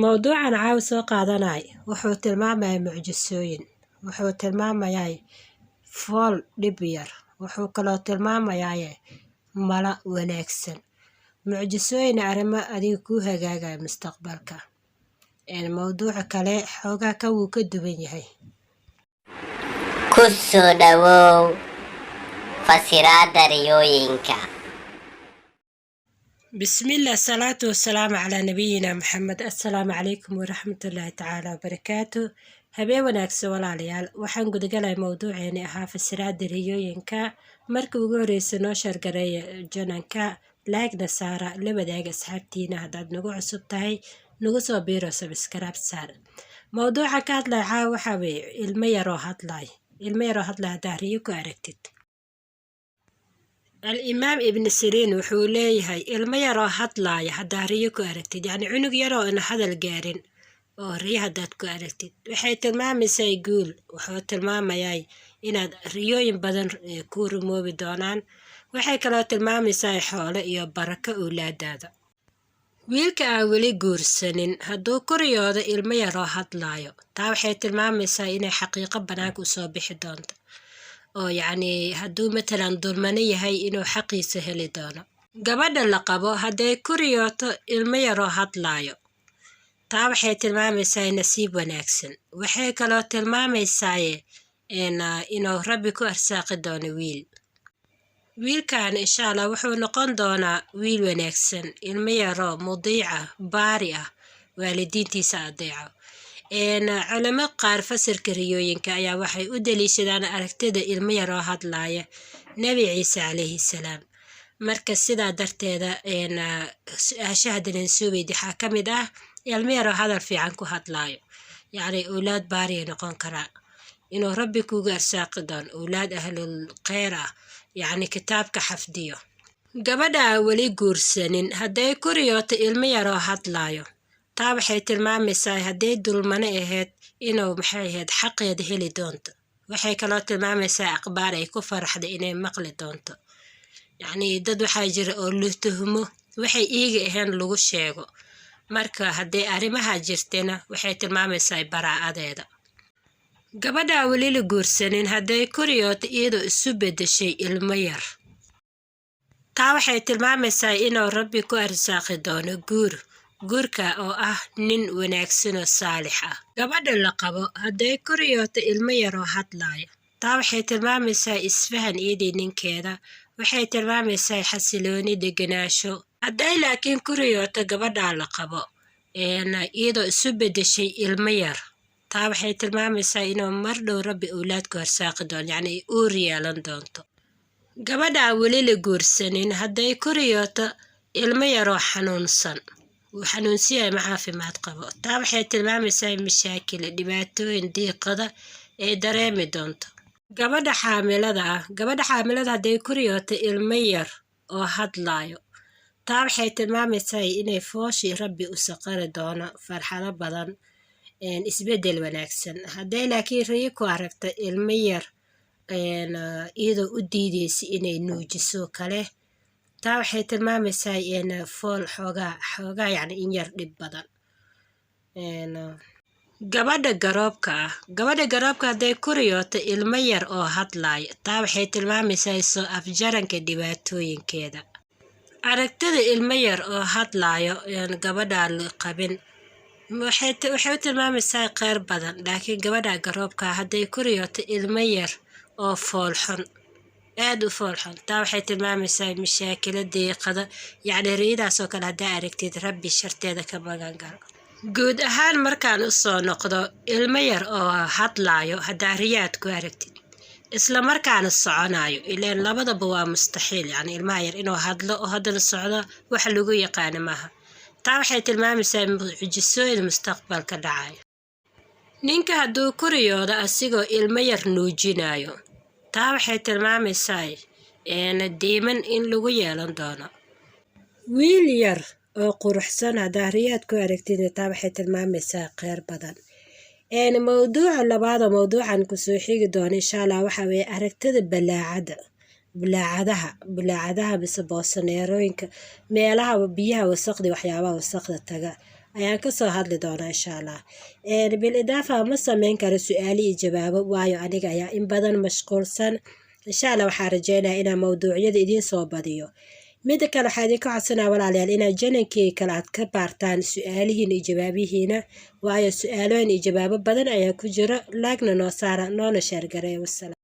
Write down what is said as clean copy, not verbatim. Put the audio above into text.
Mowduucan caawa soo qaadanay wuxuu tilmaamayaa mucjisooyin, wuxuu tilmaamayaa fool dhib yar, wuxuu kaloo tilmaamayaa mala wanaagsan, mucjisooyin, arrimo adiga kuu hagaagaya mustaqbalka. Mowduuca kale xoogaa ka wuu ka duwan yahay. Ku soo dhawow fasiraadda riyooyinka. Bismillah, salaatu wasalaamu calaa nabiyina Maxamed. Assalaamu calaykum waraxmatullaahi tacaala wabarakaatu. Habeen wanaagsan, walaalayaal. Waxaan gudagalay mowduuceeni ahaa fasiraadda riyooyinka. Markii ugu horeysa, noo share gareeya channelka, like-na saara, la wadaaga asxaabtiina. Haddaad nagu cusub tahay, nagu soo biiro, subscribe saar. Mowduuca ka hadlaya caawa waxaa weeye ilmo yaroo hadlay. Ilmo yaroo hadlay haddaa riyo ku aragtid, Al-Imaam Ibn Siriin wuxuu leeyahay, ilmo yaroo hadlaaya haddaa riyo ku aragtid, yacni cunug yaroo ina hadal gaarin oo riyo haddaad ku aragtid, waxay tilmaamaysaa guul. Wuxuu tilmaamayaa inaad riyooyin badan ku rumoobi doonaan. Waxay kaloo tilmaamaysaa xoolo iyo barako owlaadaada. Wiilka aan weli guursanin hadduu ku riyoodo ilmo yaroo hadlaayo, taa waxay tilmaamaysaa inay xaqiiqo bannaanka usoo bixi doonto, oo yacni hadduu matalan dulmano yahay, inuu xaqiisa heli doono. Gabadha la qabo hadday ku riyooto ilmo yaroo hadlaayo, taa waxay tilmaamaysaa nasiib wanaagsan. Waxay kaloo tilmaamaysaa inuu Rabbi ku arsaaqi doono wiil. Wiilkan, insha Allah, wuxuu noqon doonaa wiil wanaagsan, ilmo yaroo mudiica, baari ah, waalidiintiisa adeeco. Culimo qaar fasirka riyooyinka ayaa waxay u daliishadaan aragtida ilmo yaroo hadlaaya Nebi Ciise calayhi salaam. Marka sidaa darteeda, su-aasha haddanan soo weydi waxaa ka mid ah ilmo yaroo hadal fiican ku hadlaayo, yacni owlaad baariya noqon karaa, inuu Rabbi kugu arsaaqi doono owlaad ahlul kheyr ah, yacni kitaabka xafdiyo. Gabadha aan weli guursanin hadday ku riyooto ilmo yaroo hadlaayo, taa waxay tilmaamaysaa hadday dulmano ahayd, inuu, maxay ahayd, xaqeeda heli doonto. Waxay kaloo tilmaamaysaa aqbaar ay ku faraxday inay maqli doonto. Yacni dad waxaa jira oo la tuhmo, waxay iiga ahayn lagu sheego. Marka hadday arrimaha jirtana, waxay tilmaamaysaa baraa'adeeda. Gabadha weli la guursanin hadday ku riyooto iyadoo isu beddeshay ilmo yar, taa waxay tilmaamaysaa inuu Rabbi ku arsaaqi doono guur, guurka oo ah nin wanaagsan oo saalix ah. Gabadha la qabo hadday ku riyooto ilmo yaroo hadlaaya, taa waxay tilmaamaysaa isfahan iyadii ninkeeda. Waxay tilmaamaysaa xasilooni, degenaansho. Hadday laakiin ku riyooto gabadhaa la qabo iyadoo isu beddeshay ilmo yar, taa waxay tilmaamaysaa inuu mar dhow Rabbi owlaadku arsaaqi doono, yacni ay uur yeelan doonto. Gabadha weli la guursanin hadday ku riyooto ilmo yaroo xanuunsan, uu xanuunsan yahay, ma caafimaad qabo, taa waxay tilmaamaysaa mashaakil, dhibaatooyin, diiqada ay dareemi doonto. Gabadha xaamilada ah, gabadha xaamilada hadday ku riyooto ilmo yar oo hadlaayo, taa waxay tilmaamaysaa inay fooshii Rabbi u saqari doono, farxado badan, isbeddel wanaagsan. Hadday laakiin riyo ku aragto ilmo yar iyadoo u diideysa inay nuujiso kale, taa waxay tilmaamaysaa fool xoogaa xoogaa, yacni in yar dhib badan. Gabadha garoobka ah, gabadha garoobka hadday ku riyooto ilmo yar oo hadlaaya, taa waxay tilmaamaysaa soo afjaranka dhibaatooyinkeeda. Aragtida ilmo yar oo hadlaayo gabadha la qabin waxay u tilmaamaysaa kheyr badan. Laakiin gabadha garoobka hadday ku riyooto ilmo yar oo foolxun, aad u foolxun, taa waxay tilmaamaysaa mashaakilo, diiqada. Yacni riyadaas oo kale haddaa aragtid, Rabbi sharteeda ka magan galo. Guud ahaan, markaan usoo noqdo, ilmo yar oo hadlaayo haddaa riyaad ku aragtid, isla markaana soconayo, ileen labadaba waa mustaxiil, yacni ilmaha yar inuu hadlo oo haddana socdo wax lagu yaqaano maaha, taa waxay tilmaamaysaa mucjisooyin mustaqbalka dhacayo. Ninka hadduu ku riyoodo asigoo ilmo yar nuujinayo, taa waxay tilmaamaysaa diiman in lagu yeelan doono. Wiil yar oo quruxsan haddaa riyaad ku aragtid, taa waxay tilmaamaysaa kheyr badan. Mowduuca labaad oo mowduucan kusoo xigi doono, insha Allah, waxaa weeye aragtida balaacada, bulaacadaha, bulaacadaha mise boosaneerooyinka, meelaha biyaha wasaqda, waxyaabaha wasaqda taga. Ayaan kasoo hadli doonaa, insha Allah. Bil idaafa, ma sameyn karo su-aali iyo jawaabo, waayo aniga ayaa in badan mashquulsan. Insha Allah, waxaa rajeynaya inaan mawduucyada idiin soo badiyo. Mida kale, waxaa idinka codsanaa, walaalayaal, inaad channelkii kale aad ka baartaan su-aalihiina iyo jawaabihiina, waayo su-aalooyin iyo jawaabo badan ayaa ku jira. Like-na noo saara, noona share gareeya. Wasalaam.